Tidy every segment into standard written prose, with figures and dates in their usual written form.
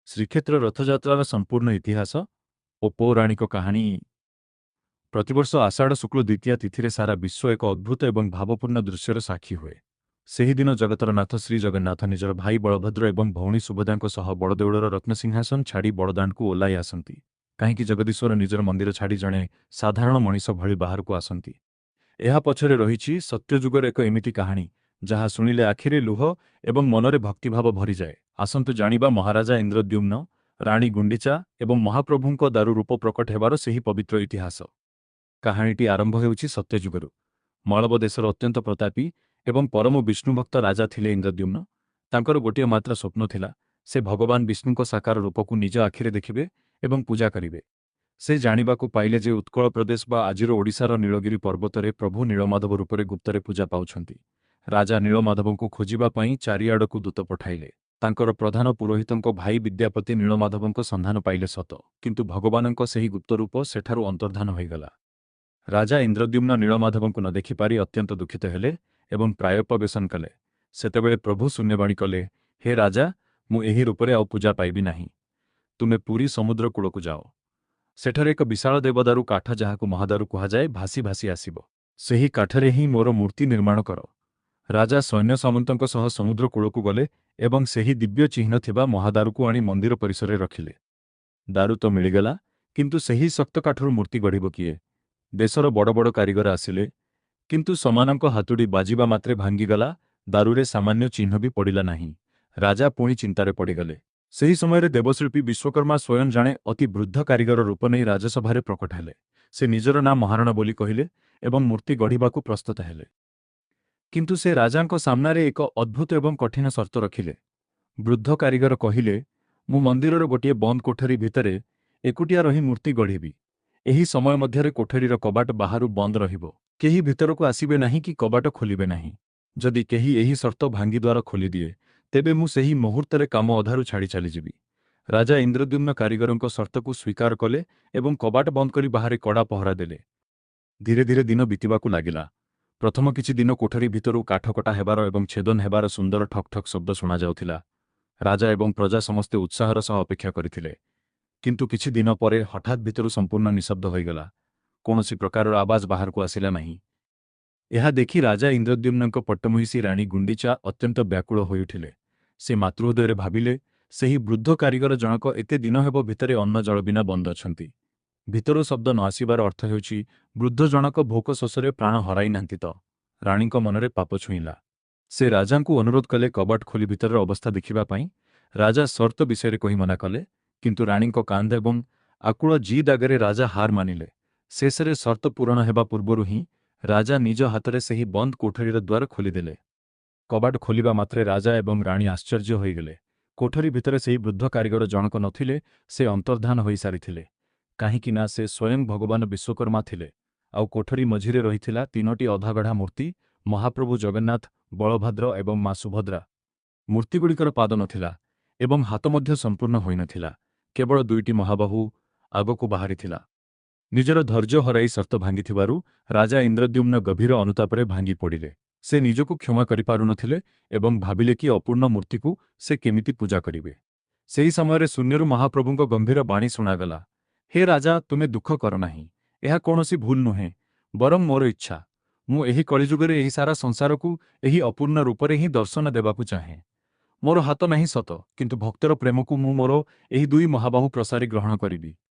ଶ୍ରୀକ୍ଷେତ୍ର ରଥଯାତ୍ରାର ସମ୍ପୂର୍ଣ୍ଣ ଇତିହାସ ଓ ପୌରାଣିକ କାହାଣୀ। ପ୍ରତିବର୍ଷ ଆଷାଢ଼ ଶୁକ୍ଳ ଦ୍ୱିତୀୟା ତିଥିରେ ସାରା ବିଶ୍ୱ ଏକ ଅଦ୍ଭୁତ ଏବଂ ଭାବପୂର୍ଣ୍ଣ ଦୃଶ୍ୟର ସାକ୍ଷୀ ହୁଏ। ସେହିଦିନ ଜଗତର ନାଥ ଶ୍ରୀ ଜଗନ୍ନାଥ ନିଜର ଭାଇ ବଳଭଦ୍ର ଏବଂ ଭଉଣୀ ସୁଭଦ୍ରାଙ୍କ ସହ ବଡ଼ଦେଉଳର ରତ୍ନସିଂହାସନ ଛାଡ଼ି ବଡ଼ଦାଣ୍ଡକୁ ଓହ୍ଲାଇ ଆସନ୍ତି। କାହିଁକି ଜଗଦୀଶ୍ୱର ନିଜର ମନ୍ଦିର ଛାଡ଼ି ଜଣେ ସାଧାରଣ ମଣିଷ ଭଳି ବାହାରକୁ ଆସନ୍ତି? ଏହା ପଛରେ ରହିଛି ସତ୍ୟଯୁଗର ଏକ ଏମିତି କାହାଣୀ, ଯାହା ଶୁଣିଲେ ଆଖିରେ ଲୁହ ଏବଂ ମନରେ ଭକ୍ତିଭାବ ଭରିଯାଏ। ଆସନ୍ତୁ ଜାଣିବା ମହାରାଜା ଇନ୍ଦ୍ରଦ୍ୟୁମ୍ନ, ରାଣୀ ଗୁଣ୍ଡିଚା ଏବଂ ମହାପ୍ରଭୁଙ୍କ ଦାରୁ ରୂପ ପ୍ରକଟ ହେବାର ସେହି ପବିତ୍ର ଇତିହାସ। କାହାଣୀଟି ଆରମ୍ଭ ହେଉଛି ସତ୍ୟଯୁଗରୁ। ମାଳବ ଦେଶର ଅତ୍ୟନ୍ତ ପ୍ରତାପୀ ଏବଂ ପରମ ବିଷ୍ଣୁଭକ୍ତ ରାଜା ଥିଲେ ଇନ୍ଦ୍ରଦ୍ୟୁମ୍ନ। ତାଙ୍କର ଗୋଟିଏ ମାତ୍ର ସ୍ୱପ୍ନ ଥିଲା, ସେ ଭଗବାନ ବିଷ୍ଣୁଙ୍କ ସାକାର ରୂପକୁ ନିଜ ଆଖିରେ ଦେଖିବେ ଏବଂ ପୂଜା କରିବେ। ସେ ଜାଣିବାକୁ ପାଇଲେ ଯେ ଉତ୍କଳ ପ୍ରଦେଶ ବା ଆଜିର ଓଡ଼ିଶାର ନୀଳଗିରି ପର୍ବତରେ ପ୍ରଭୁ ନୀଳମାଧବ ରୂପରେ ଗୁପ୍ତରେ ପୂଜା ପାଉଛନ୍ତି। ରାଜା ନୀଳମାଧବଙ୍କୁ ଖୋଜିବା ପାଇଁ ଚାରିଆଡ଼କୁ ଦୂତ ପଠାଇଲେ। ତାଙ୍କର ପ୍ରଧାନ ପୁରୋହିତଙ୍କ ଭାଇ ବିଦ୍ୟାପତି ନୀଳମାଧବଙ୍କ ସନ୍ଧାନ ପାଇଲେ ସତ, କିନ୍ତୁ ଭଗବାନଙ୍କ ସେହି ଗୁପ୍ତ ରୂପ ସେଠାରୁ ଅନ୍ତର୍ଦ୍ଧାନ ହୋଇଗଲା। ରାଜା ଇନ୍ଦ୍ରଦ୍ୟୁମ୍ନ ନୀଳମାଧବଙ୍କୁ ନ ଦେଖିପାରି ଅତ୍ୟନ୍ତ ଦୁଃଖିତ ହେଲେ ଏବଂ ପ୍ରାୟୋପବେଶନ କଲେ। ସେତେବେଳେ ପ୍ରଭୁ ଶୂନ୍ୟବାଣୀ କଲେ, ହେ ରାଜା, ମୁଁ ଏହି ରୂପରେ ଆଉ ପୂଜା ପାଇବି ନାହିଁ। ତୁମେ ପୁରୀ ସମୁଦ୍ର କୂଳକୁ ଯାଅ। ସେଠାରେ ଏକ ବିଶାଳ ଦେବଦାରୁ କାଠ, ଯାହାକୁ ମହାଦାରୁ କୁହାଯାଏ, ଭାସି ଭାସି ଆସିବ। ସେହି କାଠରେ ହିଁ ମୋର ମୂର୍ତ୍ତି ନିର୍ମାଣ କର। ରାଜା ସୈନ୍ୟ ସାମନ୍ତଙ୍କ ସହ ସମୁଦ୍ର କୂଳକୁ ଗଲେ ଏବଂ ସେହି ଦିବ୍ୟ ଚିହ୍ନ ଥିବା ମହାଦାରୁକୁ ଆଣି ମନ୍ଦିର ପରିସରରେ ରଖିଲେ। ଦାରୁ ତ ମିଳିଗଲା, କିନ୍ତୁ ସେହି ଶକ୍ତ କାଠରୁ ମୂର୍ତ୍ତି ଗଢ଼ିବ କିଏ? ଦେଶର ବଡ଼ ବଡ଼ କାରିଗର ଆସିଲେ, କିନ୍ତୁ ସେମାନଙ୍କ ହାତୁଡ଼ି ବାଜିବା ମାତ୍ରେ ଭାଙ୍ଗିଗଲା। ଦାରୁରେ ସାମାନ୍ୟ ଚିହ୍ନ ବି ପଡ଼ିଲା ନାହିଁ। ରାଜା ପୁଣି ଚିନ୍ତାରେ ପଡ଼ିଗଲେ। ସେହି ସମୟରେ ଦେବଶିଳ୍ପୀ ବିଶ୍ୱକର୍ମା ସ୍ୱୟଂ ଜଣେ ଅତି ବୃଦ୍ଧ କାରିଗର ରୂପ ନେଇ ରାଜସଭାରେ ପ୍ରକଟ ହେଲେ। ସେ ନିଜର ନାଁ ମହାରଣା ବୋଲି କହିଲେ ଏବଂ ମୂର୍ତ୍ତି ଗଢ଼ିବାକୁ ପ୍ରସ୍ତୁତ ହେଲେ। କିନ୍ତୁ ସେ ରାଜାଙ୍କ ସାମ୍ନାରେ ଏକ ଅଦ୍ଭୁତ ଏବଂ କଠିନ ସର୍ତ୍ତ ରଖିଲେ। ବୃଦ୍ଧ କାରିଗର କହିଲେ, ମୁଁ ମନ୍ଦିରର ଗୋଟିଏ ବନ୍ଦ କୋଠରୀ ଭିତରେ ଏକୁଟିଆ ରହି ମୂର୍ତ୍ତି ଗଢ଼ିବି। ଏହି ସମୟ ମଧ୍ୟରେ କୋଠରୀର କବାଟ ବାହାରୁ ବନ୍ଦ ରହିବ। କେହି ଭିତରକୁ ଆସିବେ ନାହିଁ କି କବାଟ ଖୋଲିବେ ନାହିଁ। ଯଦି କେହି ଏହି ସର୍ତ୍ତ ଭାଙ୍ଗି ଦ୍ୱାର ଖୋଲିଦିଏ, ତେବେ ମୁଁ ସେହି ମୁହୂର୍ତ୍ତରେ କାମ ଅଧାରୁ ଛାଡ଼ି ଚାଲିଯିବି। ରାଜା ଇନ୍ଦ୍ରଦ୍ୟୁମ୍ନ କାରିଗରଙ୍କ ସର୍ତ୍ତକୁ ସ୍ୱୀକାର କଲେ ଏବଂ କବାଟ ବନ୍ଦ କରି ବାହାରେ କଡ଼ା ପହରା ଦେଲେ। ଧୀରେ ଧୀରେ ଦିନ ବିତିବାକୁ ଲାଗିଲା। ପ୍ରଥମ କିଛି ଦିନ କୋଠରୀ ଭିତରୁ କାଠ କଟା ହେବାର ଏବଂ ଛେଦନ ହେବାର ସୁନ୍ଦର ଠକ୍ ଠକ୍ ଶବ୍ଦ ଶୁଣାଯାଉଥିଲା। ରାଜା ଏବଂ ପ୍ରଜା ସମସ୍ତେ ଉତ୍ସାହର ସହ ଅପେକ୍ଷା କରିଥିଲେ। କିନ୍ତୁ କିଛି ଦିନ ପରେ ହଠାତ୍ ଭିତରୁ ସମ୍ପୂର୍ଣ୍ଣ ନିଶବ୍ଦ ହୋଇଗଲା। କୌଣସି ପ୍ରକାରର ଆବାଜ ବାହାରକୁ ଆସିଲା ନାହିଁ। ଏହା ଦେଖି ରାଜା ଇନ୍ଦ୍ରଦ୍ୟୁମ୍ନଙ୍କ ପଟ୍ଟମହିଷୀ ରାଣୀ ଗୁଣ୍ଡିଚା ଅତ୍ୟନ୍ତ ବ୍ୟାକୁଳ ହୋଇଉଠିଲେ। ସେ ମାତୃହୃଦୟରେ ଭାବିଲେ, ସେହି ବୃଦ୍ଧ କାରିଗର ଜଣକ ଏତେ ଦିନ ହେବ ଭିତରେ ଅନ୍ନ ଜଳ ବିନା ବନ୍ଦ ଅଛନ୍ତି। ଭିତରୁ ଶବ୍ଦ ନ ଆସିବାର ଅର୍ଥ ହେଉଛି ବୃଦ୍ଧ ଜଣକ ଭୋକ ଶୋଷରେ ପ୍ରାଣ ହରାଇନାହାନ୍ତି ତ? ରାଣୀଙ୍କ ମନରେ ପାପ ଛୁଇଁଲା। ସେ ରାଜାଙ୍କୁ ଅନୁରୋଧ କଲେ କବାଟ ଖୋଲି ଭିତରର ଅବସ୍ଥା ଦେଖିବା ପାଇଁ। ରାଜା ସର୍ତ୍ତ ବିଷୟରେ କହି ମନା କଲେ, କିନ୍ତୁ ରାଣୀଙ୍କ କାନ୍ଦ ଏବଂ ଆକୁଳ ଜିଦ୍ ଆଗରେ ରାଜା ହାର ମାନିଲେ। ଶେଷରେ ସର୍ତ୍ତ ପୂରଣ ହେବା ପୂର୍ବରୁ ହିଁ ରାଜା ନିଜ ହାତରେ ସେହି ବନ୍ଦ କୋଠରୀର ଦ୍ୱାର ଖୋଲିଦେଲେ। କବାଟ ଖୋଲିବା ମାତ୍ରେ ରାଜା ଏବଂ ରାଣୀ ଆଶ୍ଚର୍ଯ୍ୟ ହୋଇଗଲେ। କୋଠରୀ ଭିତରେ ସେହି ବୃଦ୍ଧ କାରିଗର ଜଣକ ନଥିଲେ, ସେ ଅନ୍ତର୍ଦ୍ଧାନ ହୋଇସାରିଥିଲେ। କାହିଁକି ନା ସେ ସ୍ୱୟଂ ଭଗବାନ ବିଶ୍ୱକର୍ମା ଥିଲେ। ଆଉ କୋଠରୀ ମଝିରେ ରହିଥିଲା ତିନୋଟି ଅଧାଗଢ଼ା ମୂର୍ତ୍ତି, ମହାପ୍ରଭୁ ଜଗନ୍ନାଥ, ବଳଭଦ୍ର ଏବଂ ମା ସୁଭଦ୍ରା। ମୂର୍ତ୍ତିଗୁଡ଼ିକର ପାଦ ନଥିଲା ଏବଂ ହାତ ମଧ୍ୟ ସମ୍ପୂର୍ଣ୍ଣ ହୋଇନଥିଲା। କେବଳ ଦୁଇଟି ମହାବାହୁ ଆଗକୁ ବାହାରିଥିଲା। ନିଜର ଧୈର୍ଯ୍ୟ ହରାଇ ସର୍ତ୍ତ ଭାଙ୍ଗିଥିବାରୁ ରାଜା ଇନ୍ଦ୍ରଦ୍ୟୁମ୍ନ ଗଭୀର ଅନୁତାପରେ ଭାଙ୍ଗି ପଡ଼ିଲେ। ସେ ନିଜକୁ କ୍ଷମା କରିପାରୁନଥିଲେ ଏବଂ ଭାବିଲେ କି ଅପୂର୍ଣ୍ଣ ମୂର୍ତ୍ତିକୁ ସେ କେମିତି ପୂଜା କରିବେ। ସେହି ସମୟରେ ଶୂନ୍ୟରୁ ମହାପ୍ରଭୁଙ୍କ ଗମ୍ଭୀର ବାଣୀ ଶୁଣାଗଲା, ହେ ରାଜା, ତୁମେ ଦୁଃଖ କର ନାହିଁ। ଏହା କୌଣସି ଭୁଲ ନୁହେଁ, ବରଂ ମୋର ଇଚ୍ଛା। ମୁଁ ଏହି କଳିଯୁଗରେ ଏହି ସାରା ସଂସାରକୁ ଏହି ଅପୂର୍ଣ୍ଣ ରୂପରେ ହିଁ ଦର୍ଶନ ଦେବାକୁ ଚାହେଁ। ମୋର ହାତ ନାହିଁ ସତ, କିନ୍ତୁ ଭକ୍ତର ପ୍ରେମକୁ ମୁଁ ମୋର ଏହି ଦୁଇ ମହାବାହୁ ପ୍ରସାରି ଗ୍ରହଣ କରିବି।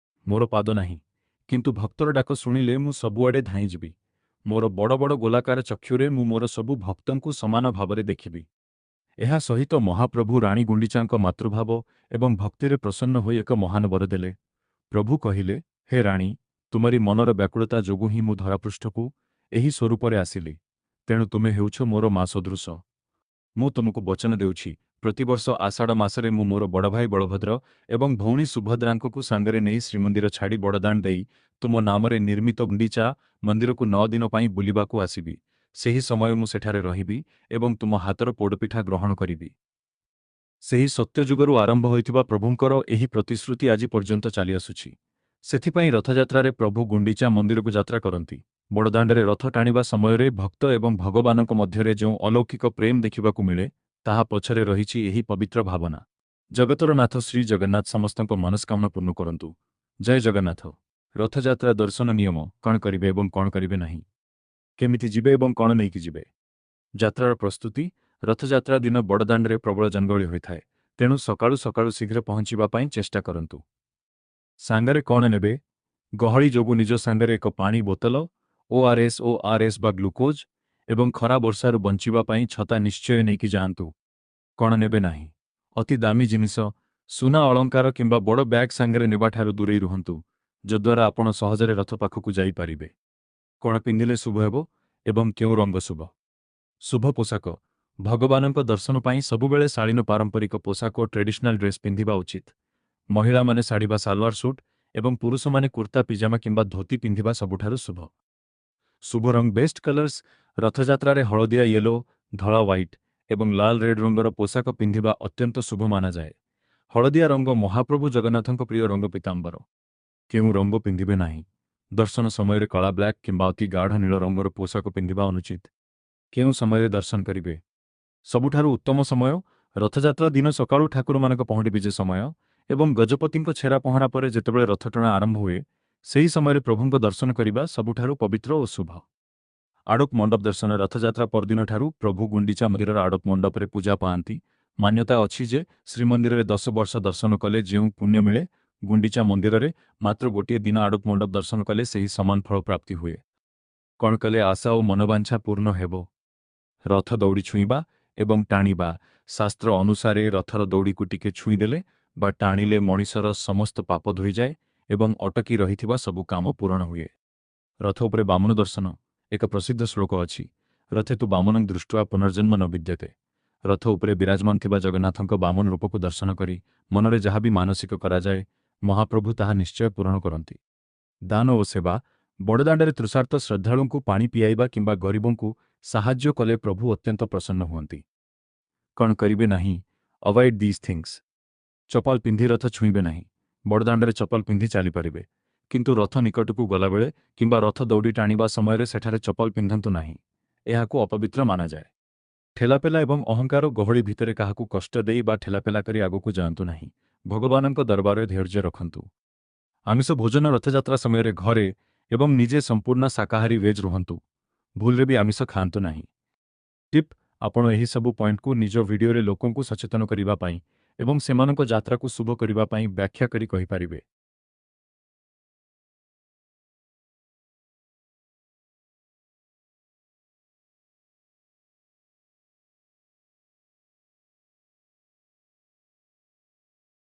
ମୋର ପାଦ ନାହିଁ, କିନ୍ତୁ ଭକ୍ତର ଡାକ ଶୁଣିଲେ ମୁଁ ସବୁଆଡ଼େ ଧାଇଁଯିବି। ମୋର ବଡ଼ ବଡ଼ ଗୋଲାକାର ଚକ୍ଷୁରେ ମୁଁ ମୋର ସବୁ ଭକ୍ତଙ୍କୁ ସମାନ ଭାବରେ ଦେଖିବି। ଏହା ସହିତ ମହାପ୍ରଭୁ ରାଣୀ ଗୁଣ୍ଡିଚାଙ୍କ ମାତୃଭାବ ଏବଂ ଭକ୍ତିରେ ପ୍ରସନ୍ନ ହୋଇ ଏକ ମହାନ ବର ଦେଲେ। ପ୍ରଭୁ କହିଲେ, ହେ ରାଣୀ, ତୁମରି ମନର ବ୍ୟାକୁଳତା ଯୋଗୁଁ ହିଁ ମୁଁ ଧରାପୃଷ୍ଠକୁ ଏହି ସ୍ୱରୂପରେ ଆସିଲି। ତେଣୁ ତୁମେ ହେଉଛ ମୋର ମା ସଦୃଶ। ମୁଁ ତୁମକୁ ବଚନ ଦେଉଛି, ପ୍ରତିବର୍ଷ ଆଷାଢ଼ ମାସରେ ମୁଁ ମୋର ବଡ଼ଭାଇ ବଳଭଦ୍ର ଏବଂ ଭଉଣୀ ସୁଭଦ୍ରାଙ୍କୁ ସାଙ୍ଗରେ ନେଇ ଶ୍ରୀମନ୍ଦିର ଛାଡ଼ି ବଡ଼ଦାଣ୍ଡ ଦେଇ ତୁମ ନାମରେ ନିର୍ମିତ ଗୁଣ୍ଡିଚା ମନ୍ଦିରକୁ 9 ଦିନ ପାଇଁ ବୁଲିବାକୁ ଆସିବି। ସେହି ସମୟ ମୁଁ ସେଠାରେ ରହିବି ଏବଂ ତୁମ ହାତର ପୋଡ଼ପିଠା ଗ୍ରହଣ କରିବି। ସେହି ସତ୍ୟଯୁଗରୁ ଆରମ୍ଭ ହୋଇଥିବା ପ୍ରଭୁଙ୍କର ଏହି ପ୍ରତିଶ୍ରୁତି ଆଜି ପର୍ଯ୍ୟନ୍ତ ଚାଲିଆସୁଛି। ସେଥିପାଇଁ ରଥଯାତ୍ରାରେ ପ୍ରଭୁ ଗୁଣ୍ଡିଚା ମନ୍ଦିରକୁ ଯାତ୍ରା କରନ୍ତି। ବଡ଼ଦାଣ୍ଡରେ ରଥ ଟାଣିବା ସମୟରେ ଭକ୍ତ ଏବଂ ଭଗବାନଙ୍କ ମଧ୍ୟରେ ଯେଉଁ ଅଲୌକିକ ପ୍ରେମ ଦେଖିବାକୁ ମିଳେ, ତାହା ପଛରେ ରହିଛି ଏହି ପବିତ୍ର ଭାବନା। ଜଗତର ନାଥ ଶ୍ରୀ ଜଗନ୍ନାଥ ସମସ୍ତଙ୍କ ମନସ୍କାମନା ପୂର୍ଣ୍ଣ କରନ୍ତୁ। ଜୟ ଜଗନ୍ନାଥ। ରଥଯାତ୍ରା ଦର୍ଶନ ନିୟମ: କ'ଣ କରିବେ ଏବଂ କ'ଣ କରିବେ ନାହିଁ, କେମିତି ଯିବେ ଏବଂ କ'ଣ ନେଇକି ଯିବେ। ଯାତ୍ରାର ପ୍ରସ୍ତୁତି: ରଥଯାତ୍ରା ଦିନ ବଡ଼ଦାଣ୍ଡରେ ପ୍ରବଳ ଜନଗହଳି ହୋଇଥାଏ, ତେଣୁ ସକାଳୁ ସକାଳୁ ଶୀଘ୍ର ପହଞ୍ଚିବା ପାଇଁ ଚେଷ୍ଟା କରନ୍ତୁ। ସାଙ୍ଗରେ କ'ଣ ନେବେ? ଗହଳି ଯୋଗୁଁ ନିଜ ସାଙ୍ଗରେ ଏକ ପାଣି ବୋତଲ, ଓଆରଏସ୍ ବା ଗ୍ଲୁକୋଜ୍ ଏବଂ ଖରା ବର୍ଷାରୁ ବଞ୍ଚିବା ପାଇଁ ଛତା ନିଶ୍ଚୟ ନେଇକି ଯାଆନ୍ତୁ। କ'ଣ ନେବେ ନାହିଁ? ଅତି ଦାମୀ ଜିନିଷ, ସୁନା ଅଳଙ୍କାର କିମ୍ବା ବଡ଼ ବ୍ୟାଗ୍ ସାଙ୍ଗରେ ନେବାଠାରୁ ଦୂରେଇ ରୁହନ୍ତୁ, ଯଦ୍ୱାରା ଆପଣ ସହଜରେ ରଥ ପାଖକୁ ଯାଇପାରିବେ। କ'ଣ ପିନ୍ଧିଲେ ଶୁଭ ହେବ ଏବଂ କେଉଁ ରଙ୍ଗ ଶୁଭ? ଶୁଭ ପୋଷାକ: ଭଗବାନଙ୍କ ଦର୍ଶନ ପାଇଁ ସବୁବେଳେ ଶାଳୀନ ପାରମ୍ପରିକ ପୋଷାକ, ଟ୍ରେଡିସନାଲ ଡ୍ରେସ୍ ପିନ୍ଧିବା ଉଚିତ। ମହିଳାମାନେ ଶାଢ଼ୀ ବା ସାଲୱାର ସୁଟ୍ ଏବଂ ପୁରୁଷମାନେ କୁର୍ତ୍ତା, ପିଜାମା କିମ୍ବା ଧୋତି ପିନ୍ଧିବା ସବୁଠାରୁ ଶୁଭ। ଶୁଭ ରଙ୍ଗ, ବେଷ୍ଟ କଲର୍ସ: ରଥଯାତ୍ରାରେ ହଳଦିଆ, ୟେଲୋ, ଧଳା, ହ୍ୱାଇଟ୍ ଏବଂ ଲାଲ, ରେଡ୍ ରଙ୍ଗର ପୋଷାକ ପିନ୍ଧିବା ଅତ୍ୟନ୍ତ ଶୁଭ ମାନାଯାଏ। ହଳଦିଆ ରଙ୍ଗ ମହାପ୍ରଭୁ ଜଗନ୍ନାଥଙ୍କ ପ୍ରିୟ ରଙ୍ଗ ପୀତାମ୍ବର। କେଉଁ ରଙ୍ଗ ପିନ୍ଧିବେ ନାହିଁ? ଦର୍ଶନ ସମୟରେ କଳା, ବ୍ଲାକ୍ କିମ୍ବା ଅତି ଗାଢ଼ ନୀଳ ରଙ୍ଗର ପୋଷାକ ପିନ୍ଧିବା ଅନୁଚିତ। କେଉଁ ସମୟରେ ଦର୍ଶନ କରିବେ? ସବୁଠାରୁ ଉତ୍ତମ ସମୟ: ରଥଯାତ୍ରା ଦିନ ସକାଳୁ ଠାକୁରମାନଙ୍କ ପହଣ୍ଡି ବିଜେ ସମୟ ଏବଂ ଗଜପତିଙ୍କ ଛେରା ପହଁରା ପରେ ଯେତେବେଳେ ରଥଟଣା ଆରମ୍ଭ ହୁଏ, ସେହି ସମୟରେ ପ୍ରଭୁଙ୍କ ଦର୍ଶନ କରିବା ସବୁଠାରୁ ପବିତ୍ର ଓ ଶୁଭ। ଆଡ଼ପ ମଣ୍ଡପ ଦର୍ଶନ: ରଥଯାତ୍ରା ପରଦିନଠାରୁ ପ୍ରଭୁ ଗୁଣ୍ଡିଚା ମନ୍ଦିରର ଆଡ଼ପ ମଣ୍ଡପରେ ପୂଜା ପାଆନ୍ତି। ମାନ୍ୟତା ଅଛି ଯେ ଶ୍ରୀମନ୍ଦିରରେ 10 ବର୍ଷ ଦର୍ଶନ କଲେ ଯେଉଁ ପୁଣ୍ୟ ମିଳେ, ଗୁଣ୍ଡିଚା ମନ୍ଦିରରେ ମାତ୍ର ଗୋଟିଏ ଦିନ ଆଡ଼ପ ମଣ୍ଡପ ଦର୍ଶନ କଲେ ସେହି ସମାନ ଫଳ ପ୍ରାପ୍ତି ହୁଏ। କ'ଣ କଲେ ଆଶା ଓ ମନୋବାଞ୍ଛା ପୂର୍ଣ୍ଣ ହେବ? ରଥ ଦଉଡ଼ି ଛୁଇଁବା ଏବଂ ଟାଣିବା: ଶାସ୍ତ୍ର ଅନୁସାରେ ରଥର ଦଉଡ଼ିକୁ ଟିକେ ଛୁଇଁଦେଲେ ବା ଟାଣିଲେ ମଣିଷର ସମସ୍ତ ପାପ ଧୋଇଯାଏ ଏବଂ ଅଟକି ରହିଥିବା ସବୁ କାମ ପୂରଣ ହୁଏ। ରଥ ଉପରେ ବାମନ ଦର୍ଶନ: ଏକ ପ୍ରସିଦ୍ଧ ଶ୍ଲୋକ ଅଛି, "ରଥେ ତୁ ବାମନଂ ଦୃଷ୍ଟ୍ୱା ପୁନର୍ଜନ୍ମ ନ ବିଦ୍ୟତେ"। ରଥ ଉପରେ ବିରାଜମାନ ଥିବା ଜଗନ୍ନାଥଙ୍କ ବାମନ ରୂପକୁ ଦର୍ଶନ କରି ମନରେ ଯାହା ବି ମାନସିକ କରାଯାଏ, ମହାପ୍ରଭୁ ତାହା ନିଶ୍ଚୟ ପୂରଣ କରନ୍ତି। ଦାନ ଓ ସେବା: ବଡ଼ଦାଣ୍ଡରେ ତୃଷାର୍ତ୍ତ ଶ୍ରଦ୍ଧାଳୁଙ୍କୁ ପାଣି ପିଆଇବା କିମ୍ବା ଗରିବଙ୍କୁ ସାହାଯ୍ୟ କଲେ ପ୍ରଭୁ ଅତ୍ୟନ୍ତ ପ୍ରସନ୍ନ ହୁଅନ୍ତି। କ'ଣ କରିବେ ନାହିଁ? Avoid these things. ଚପଲ ପିନ୍ଧି ରଥ ଛୁଇଁବେ ନାହିଁ। ବଡ଼ଦାଣ୍ଡରେ ଚପଲ ପିନ୍ଧି ଚାଲିପାରିବେ, କିନ୍ତୁ ରଥ ନିକଟକୁ ଗଲାବେଳେ କିମ୍ବା ରଥ ଦଉଡ଼ି ଟାଣିବା ସମୟରେ ସେଠାରେ ଚପଲ ପିନ୍ଧନ୍ତୁ ନାହିଁ। ଏହାକୁ ଅପବିତ୍ର ମାନାଯାଏ। ଠେଲାପେଲା ଏବଂ ଅହଙ୍କାର: ଗହଳି ଭିତରେ କାହାକୁ କଷ୍ଟ ଦେଇ ବା ଠେଲାପେଲା କରି ଆଗକୁ ଯାଆନ୍ତୁ ନାହିଁ। ଭଗବାନଙ୍କ ଦରବାରରେ ଧୈର୍ଯ୍ୟ ରଖନ୍ତୁ। ଆମିଷ ଭୋଜନ: ରଥଯାତ୍ରା ସମୟରେ ଘରେ ଏବଂ ନିଜେ ସମ୍ପୂର୍ଣ୍ଣ ଶାକାହାରୀ, ଭେଜ୍ ରୁହନ୍ତୁ। ଭୁଲରେ ବି ଆମିଷ ଖାଆନ୍ତୁ ନାହିଁ। ଟିପ୍: ଆପଣ ଏହି ସବୁ ପଏଣ୍ଟକୁ ନିଜ ଭିଡିଓରେ ଲୋକଙ୍କୁ ସଚେତନ କରିବା ପାଇଁ ଏବଂ ସେମାନଙ୍କ ଯାତ୍ରାକୁ ଶୁଭ କରିବା ପାଇଁ ବ୍ୟାଖ୍ୟା କରି କହିପାରିବେ।